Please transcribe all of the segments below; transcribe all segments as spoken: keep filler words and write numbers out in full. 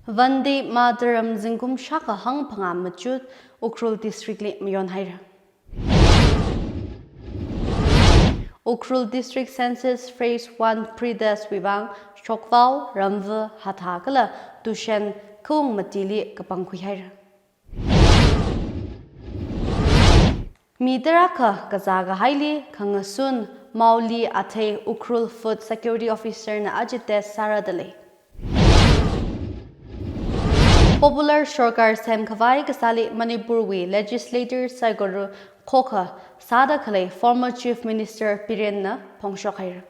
Vande Mataram zingkum shākha hangphangā machut Ukhrul District li mayonhaira. Ukhrul District Census Phase one pretest wui vang Shokvao, Ramva, Hatha kala Tushen khaung matili kapangkhuihaira. Mi tarākha kazā kahaili khangasun Maoli Athei Ukhrul Food Security Officer na aja test sāra dalei. Popular sorkar semkhavai kasāli Manipur wui legislator saikora khokha sāda khalei former Chief Minister Biren na phongshokhaira.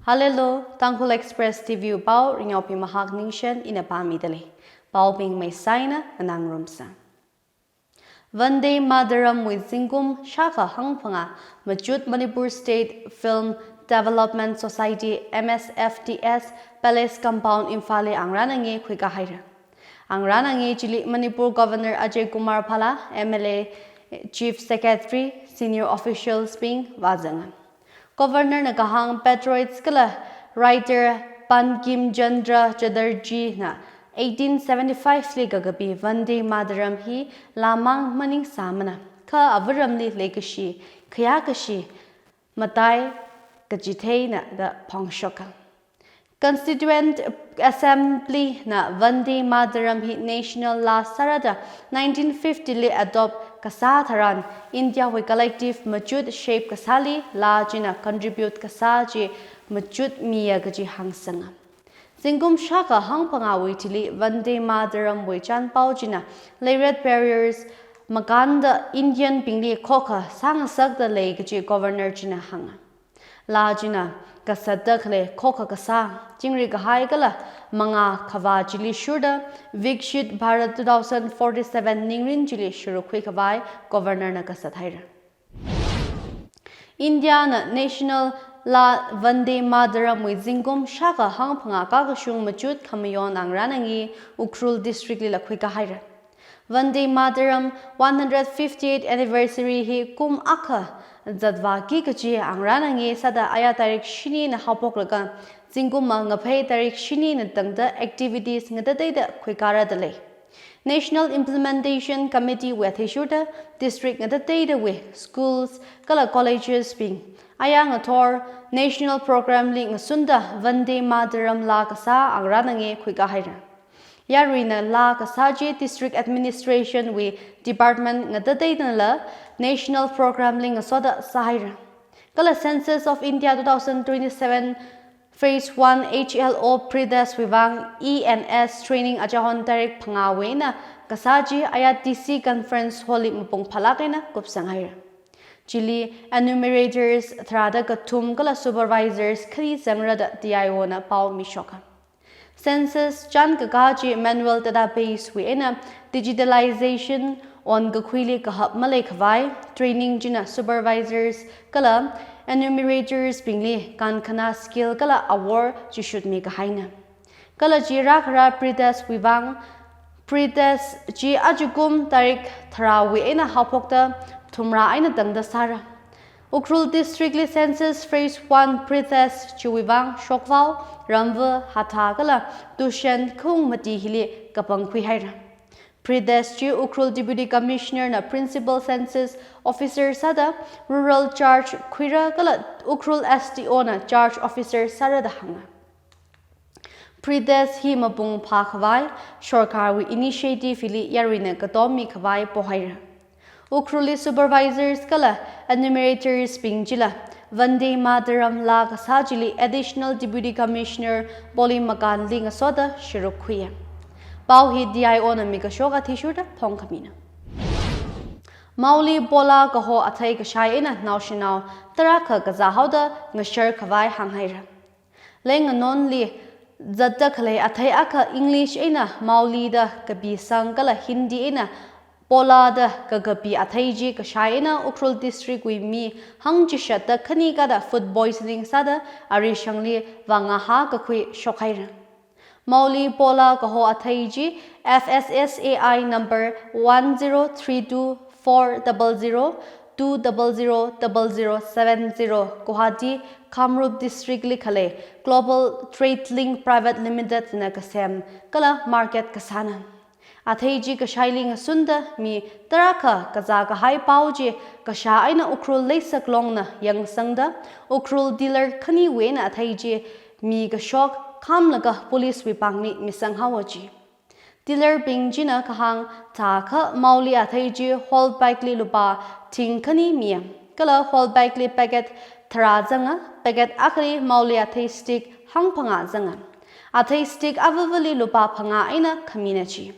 Hallelujah, Tangkhul Express T V pao, Ringyaophi Mahak Ningshen ina pāmidalei. Paobing meisaina nganāngarumsa. Vande Mataram wui zingkum shākha hangphangā machut Manipur State Film Development Society, M S F D S, Palace Compound Imphal li angrānange khuikahaira. Angrānange chili Manipur Governor Ajay Kumar Bhalla, M L A, Chief Secretary, senior officials bing vāzanga. Governor na kahāng patriots kala writer Bankim Chandra Chatterjee na eighteen seventy-five li kakapi Vande Mataram hi lāmang maningsāmana, kha avaramli leikashi, khayākashi, matai kachitheina da phongshoka. Constituent Assembly na Vande Mataram hi national lā sārada nineteen fifty li adopt kasā tharan India wui collective machut shape kasāli lā china contribute kasā chi machut miya kaji hāngsanga. Zingkum shākha hangphangāwui thili Vande Mataram wui chānpao china leiret barriers makānda Indian bingli khokha sāngasakda lei kaji Governor china hānga. Lā china kasatda khalei khokha kasā, chingri kahai kala mangā khavā chili shurda Viksit Bharat two thousand forty-seven ningrin chili shuruk khuikhavai Governor na kasathaira. India na national lā Vande Mataram wui zingkum shākha hangphangā kakashung machut khamayon angrānange Ukhrul District lila khuikahaira. Vande Mataram one hundred fifty-eighth anniversary hi kum akha zatvāki kaji angrānange sāda aya tarik shinina haophoklaga zingkumma ngaphei tarik shinina tangda activities ngatateida khuikāra dalei. National Implementation Committee wui athishurda district ngatateida wui schools kala colleges bing aya ngathor national program li ngasunda Vande Mataram lā kasā angrānange khuikahaira. Yaruina lā kasā chi district administration wui department ngatateina la national program li ngasoda sāhaira. Kala Census of India two thousand twenty-seven Phase one H L O pretest wui vang E N S training achahon tarik phangāwui eina kasā chi aya D C conference hall li mapung phālāk eina kupsanghaira. Chili enumerators tharāda kathum kala supervisors khani zangrada D I O na pao mishoka. Census chān kakā chi manual database wui eina digitalization onkakhuili kahap maleikhavai training china supervisors kala enumerators bingli kankhana skill kala awor chishutmi kahaina. Kala chi rākhara pretest wui vang, pretest chi ajakum tarik tharāwui eina haophokta thumrā eina tangda sāra. Ukhrul District li Census Phase one pretest chiwui vang Shokvao, Ramva, Hatha kala Tushen khaung mati hili kapangkhuihaira. Pretest chi Ukhrul Deputy Commissioner na Principal Census Officer sāda Rural Charge khuira kala Ukhrul S D O na Charge Officer sāra da hānga. Pretest hi mapung phākhavai sorkarwui initiative hili yaruina katommi khavai pohaira. Ukhrulli supervisors kala enumerators bing chila Vande Mataram lā kasā chili Additional Deputy Commissioner Boli Makanli ngasoda shuruk khuiya. Pao hi D I O na mikashok athishurda phongkhamina. Maoli Pola kaho athei kashai eina naoshinao tarākha kazāhaoda ngashar khavai hānghaira. Leinganonli zatda khalei athei akha English eina Maoli da kapisang kala Hindi eina Pola da kakapi athei chi kashai eina Ukhrul District wui mi hangchishatda khani kada food poisoning sāda arishangli vāngahā kakhui shokhaira. Maoli Pola kaho athei chi F S S A I number one zero three two four double zero two double zero double zero seven zero, Guwahati, Kamrup District li khalei Global Trade Link Private Limited na kasem kala market kasāna. Athei chi kashaili ngasunda mi tarākha kazā kahai pao chi kashā eina Ukhrul leisak longna yangsangda, Ukhrul dealer khaniwui eina athei chi mikashok khamlaga police wui pāngli misang haowa ji. Dealer bing china kahāng thākha maoli athei chi whole bag li lupā thing khani miya. Kala whole bag li packet tharā zanga, packet akhali maoli athei stick hangphangā zanga. Athei stick avāvali lupā phangā eina khamina ji.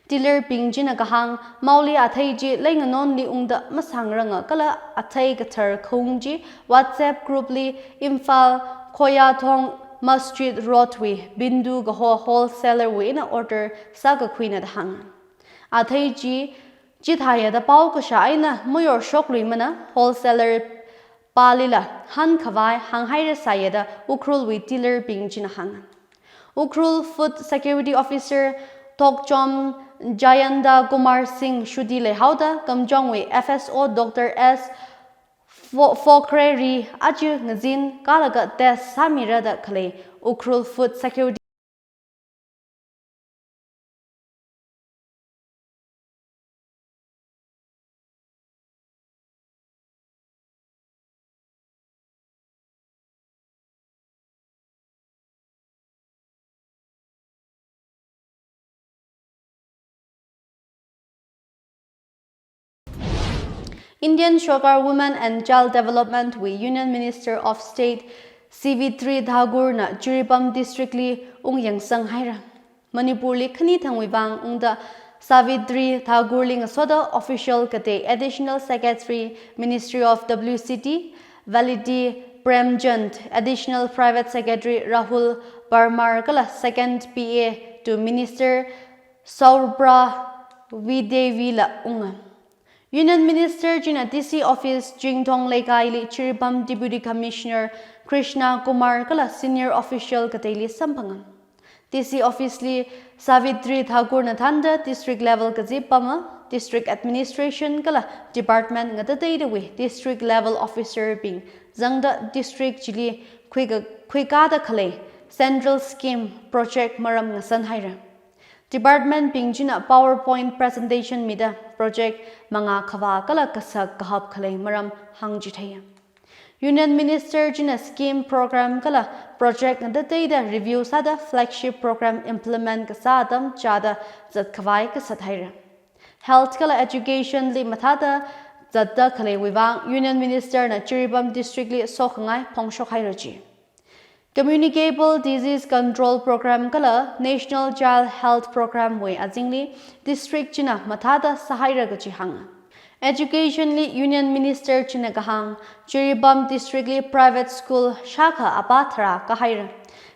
Dealer bing china kahāng maoli athei chi leinganonli ungda masangranga kala athei kathar khaung chi WhatsApp group li Imphal Khoyathong Masjid Road wui Bindu kaho wholesaler wui eina order sākakhuina da hānga. Athei chi chithāya da pao kashā eina mayor shokluimana, wholesaler palila hankhavai hānghairasāya da Ukhrul wui dealer bing china hānga. Ukhrul Food Security Officer Tokchom Jayanta Kumar Singh shuti leihaoda Kamjong wui F S O Doctor S Fo-, Fokre ri aja ngazin kalaga test sāmira da khalei Ukhrul Food Security Indian Sorkar Women and Child Development wui Union Minister of State Savitri Thakur na Jiribam District li ungyangsang haira. Manipur li khani thangwui vang ungda Savitri Thakur li ngasoda official katei Additional Secretary Ministry of W C D, Validi Premchand, Additional Private Secretary Rahul Parmar kala Second P A to Minister Saurabh Vaidehi la unga. Union Minister china D C Office Chingthong Leikai li Jiribam Deputy Commissioner Krishna Kumar kala senior official kateili samphanga. D C Office li Savitri Thakur na thānda district level kazip pama, district administration kala department ngatateidawui district level officer bing zangda district chili khuika-, khuikāda khalei central scheme project maram ngasan haira. Department bing china PowerPoint presentation mida project mangā khavā kala kasak kahap khalei maram hāngchitheiya. Union Minister china scheme program kala project ngatateida review sāda flagship program implement kasā atam chāda zatkhavai kasat haira. Health kala education li mathāda zatda khaleiwui vang Union Minister na Jiribam District li sokhangai phongshok haira ji. Communicable Disease Control Program kala National Child Health Program wui azingli district china mathāda sāhaira kaji hānga. Education li Union Minister china kahāng, Jiribam District li private school shākha apā tharā kahaira.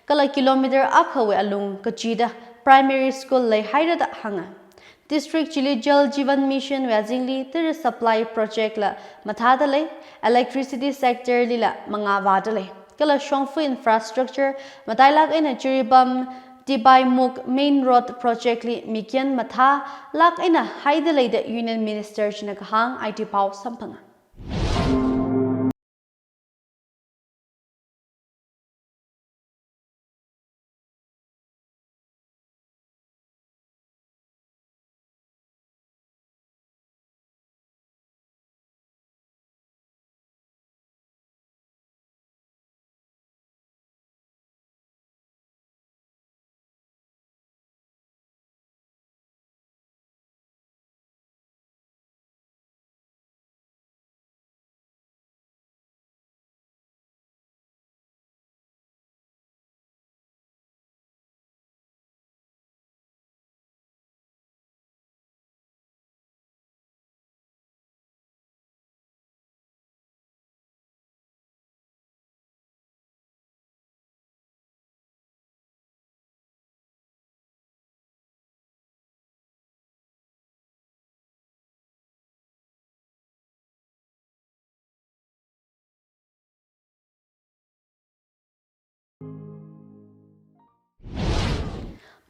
Kala kilometer akhawui alung kachida primary school leihaira da hānga. District chili Jal Jeevan Mission wui azingli tara supply project la mathāda lei, electricity sector lila mangā vāda lei. Kala shongfa infrastructure matailāk eina Jiribam Tipaimukh Main Road project li mikyan mathālāk eina haida lei da Union Minister china kahāng I T pao samphanga.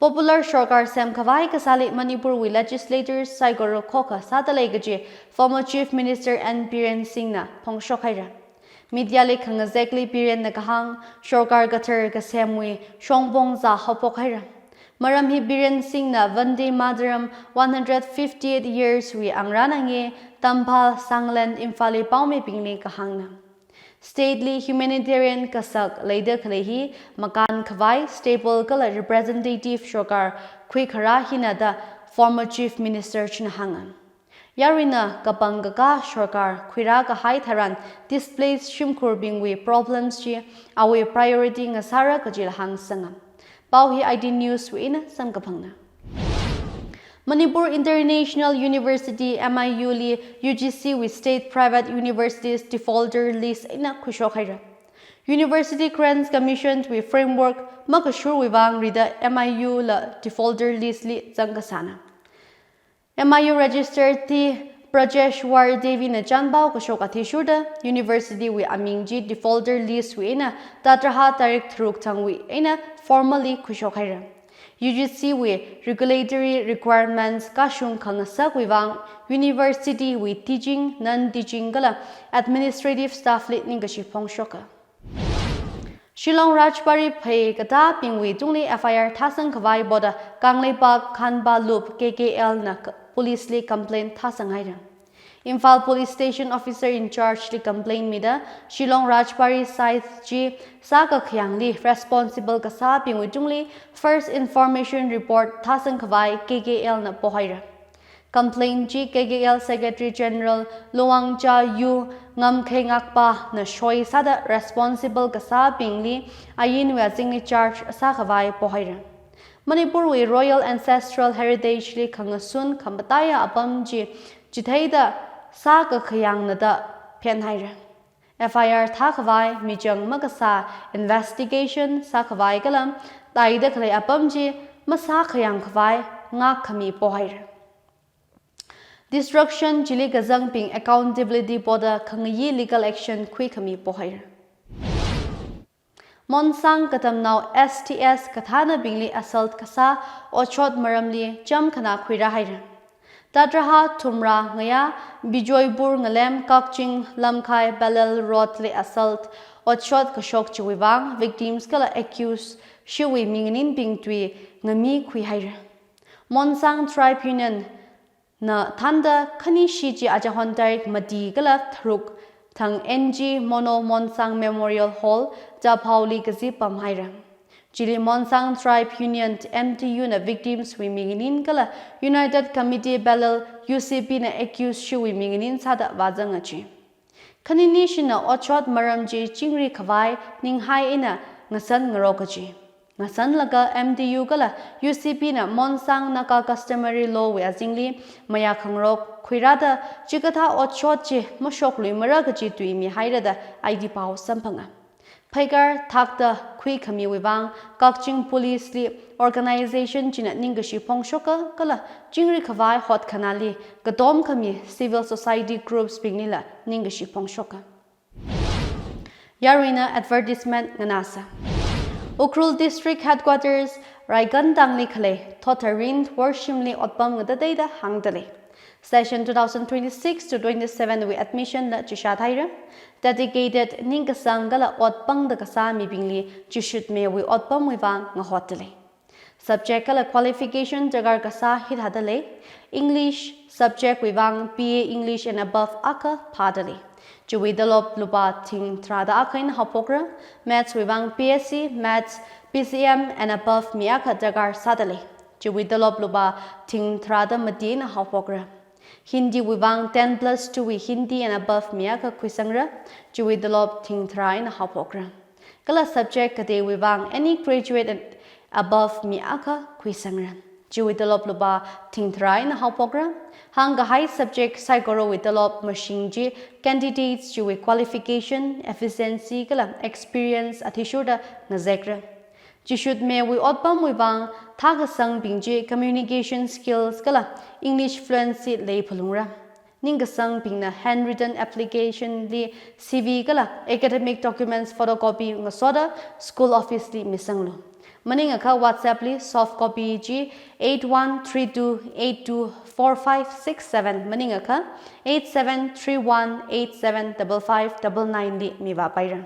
Popular sorkar semkhavai kasāli Manipurwui legislators saikora khokha sāda lei kaji former Chief Minister N Biren Singhna phongshok haira. Mediali khangazekli Birenna kahāng, sorkar kathar kasemwui shongpong zā haophok haira. Maram hi Biren Singhna Vande Mataram one hundred fifty-eight years wui angrana nge Tamphal, Sangalen, Imphalli paomibingli kahāngna. Stateli humanitarian kasak leida khalei hi makānkhavai stable kala representative sorkar khuikharā hina da former Chief Minister china hānga. Yaruina kapangkakā sorkar khuirā kahai tharan displaced shimkhurbingwui problems chi awui priority ngasāra kajila hāngsanga. Pao hi I T Newswui eina samkaphangna. Manipur International University, M I U li U G C wui State Private Universities Defaulter List eina khuishok haira. University Grants Commission wui framework makashurwui vang rida M I U la Defaulter List li zangkasāna. M I U Registrar T Brajeshwar Devina chanpao kashok athishurda university wui aming chi Defaulter List wui eina tatraha tarik tharuk thangwui eina formally khuishok haira. U G C wui regulatory requirements kashung khangasakwui vang university wui teaching, non-teaching kala administrative staff li ningkashi phongshoka. Shillong Rajbari phei katābingwui tungli F I R thāsangkhavai boda Kangleipak Khanpa Lup K K L na k-, police li complaint thāsang haira. Imphal Police Station Officer in Charge li complaint mida Shillong Rajbari site chi sākakhayangli responsible kasābingwui tungli first information report thāsangkhavai K K L na pohaira. Complaint chi K K L Secretary General Luwangcha U Ngamkhei Ngakpana soi sāda responsible kasābingli ainwui azingli charge sākhavai pohaira. Manipurwui Royal Ancestral Heritage li khangasun khamataiya apam chi chitheida sākakhayangnada phenhaira. F I R thākhavai michang makasā investigation sākhavai kala taida khalei apam chi masākhayangkhavai ngakkhami pohaira. Destruction chili kazangbing accountability boda khangayi legal action khuikhami pohaira. Monsang katamnao S T S kathānabingli assault kasā otshot maramli chamkhana khuirā haira. Tatraha thumrā ngayā Bijoypur ngalem Kakching Lamkhai Bellel Road li assault otshot kashok chiwui vang victims kala accused shiwui minganinbing tui ngami khuihaira. Monsang Tribe Union na thānda khanishi chi achahon tarik mati kala tharuk thang N G Mono Monsang Memorial Hall Japhaoli kazip pamhaira. Chili Monsang Tribe Union M T U na victims wui minganin kala United Committee Bellel U C P na accused shiwui minganin sāda vāzanga chi. Khaninishina otshot maram chi chingri khavai ninghai eina ngasan ngarok kaji. Ngasanlaga M T U kala U C P na Monsang Naga Customary Law wui azingli mayā khangarok khuirāda chikathā otshot chi mashokluimara kaji tui mihaira da I T pao samphanga. Phaikar thakta khuikhamiwui vang Kakching Police li organization china ningkashi phongshoka kala chingri khavai hotkhana li katom khami civil society groups bingli la ningkashi phongshoka. Yaruina advertisement nganāsa. Ukhrul District Headquarters Raikan tangli khalei Thotharin Worshimli otpam ngatateida hāngda lei. Session two thousand twenty-six to twenty-seven wui admission la chishat haira. Dedicated ningkasang kala ot pangda kasā mibingli chishutmewui otpamwui vang ngahotda lei. Subject kala qualification darkar kasā hithāda lei. English subject wui vang B A English and above akha phāda lei. Chiwui tolop lupā thing tharāda akha eina haophokra. Maths wui vang B S C Maths, P C M and above mi akha darkar sāda lei. Chiwui tolop lupā thing tharāda mati eina haophokra. Hindi wui vang ten plus two wui Hindi and above mi akha khuisangra. Chiwui tolop thing tharā eina haophokra. Kala subject kateiwui vang any graduate and above mi akha khuisangra. Chiwui tolop lupā thing tharā eina haophokra. Hāngkahai subject saikorawui tolop mashing chi candidates chiwui qualification, efficiency kala experience athishurda ngazekra. Chishutmewui otpamwui vang thākasangbing chi communication skills kala English fluency leiphalungra. Ningkasangbingna handwritten application li C V kala academic documents photocopy ngasoda school office li misanglu. Maningakha WhatsApp li soft copy chi eight one three two eight two four five six seven, maningakha eight seven three one eight seven double five double nine li mivāpaira.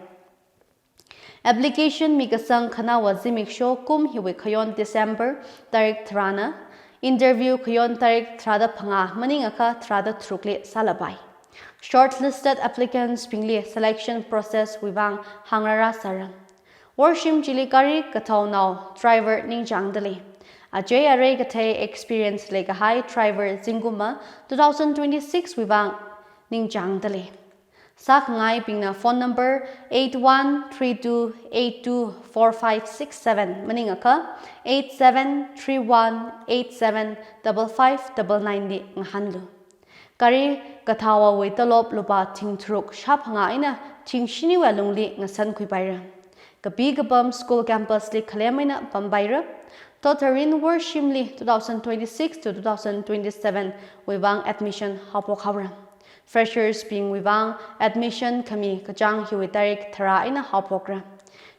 Application mikasang khanaowa zimiksho kum hiwui khayon December tarik tharāna, interview khayon tarik tharāda phangā maningakha tharāda tharukli sālapai. Shortlisted applicants bingli selection process wui vang hāngrāra sāra. Worshim chili gari kathaonao driver ningchāngda lei. Achei arei kathei experience leikahai driver zingkumva two thousand twenty-six wui vang ningchāngda lei. Sākhangaibingna phone number eight one three two eight two four five six seven maningakha eight seven three one eight seven double five double nine li ngahānlu. Gari kathaowawui tolop lupā thing tharuk shāphangā eina thing shiniwui alungli ngasankhuipaira. Kapi kapam school campus li khalem eina pampaira. Totharin worshimli two thousand twenty-six to two thousand twenty-seven wui vang admission haophok haora. Freshers bingwui vang admission khami kachāng hiwui tarik tharā eina haophokra.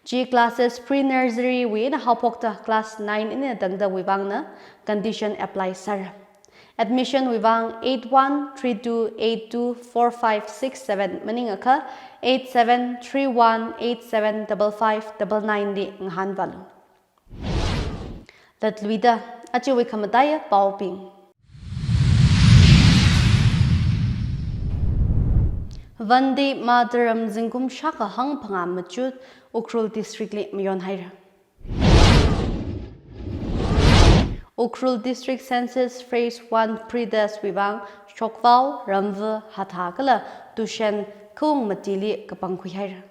Chi classes pre-nursery wui eina haophokta class nine eina tangdawui vangna condition apply sāra. Admission wui vang eight one three two eight two four five six seven maningakha eight seven three one eight seven double five double nine li ngahānvālu. Latluida, ajawui khamataiya paobing. Vande Mataram zingkum shākha hangphangā machut Ukhrul District li mayonhaira. Ukhrul District Census Phase one pre-test wui vang Shokvao, Ramva, Hatha kala Tushen khaung matili kapangkhuihaira.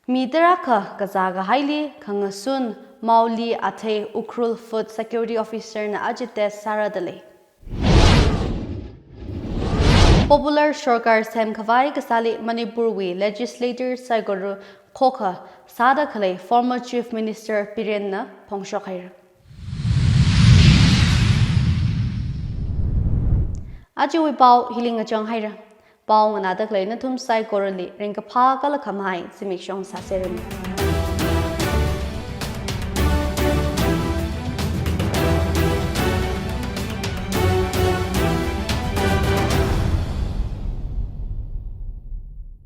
Mi tarākha kazā kahaili khangasun Maoli Athei Ukhrul Food Security Officer na aja test sāra da lei. Popular sorkar semkhavai kasāli Manipur wui legislator saikora khokha sāda khalei former Chief Minister Biren na phongshokhaira. Ajawui pao hili ngachanghaira. Pao nganāda khalei nathum saikorali ringkaphā kala khamahai zimiksho sāseranu.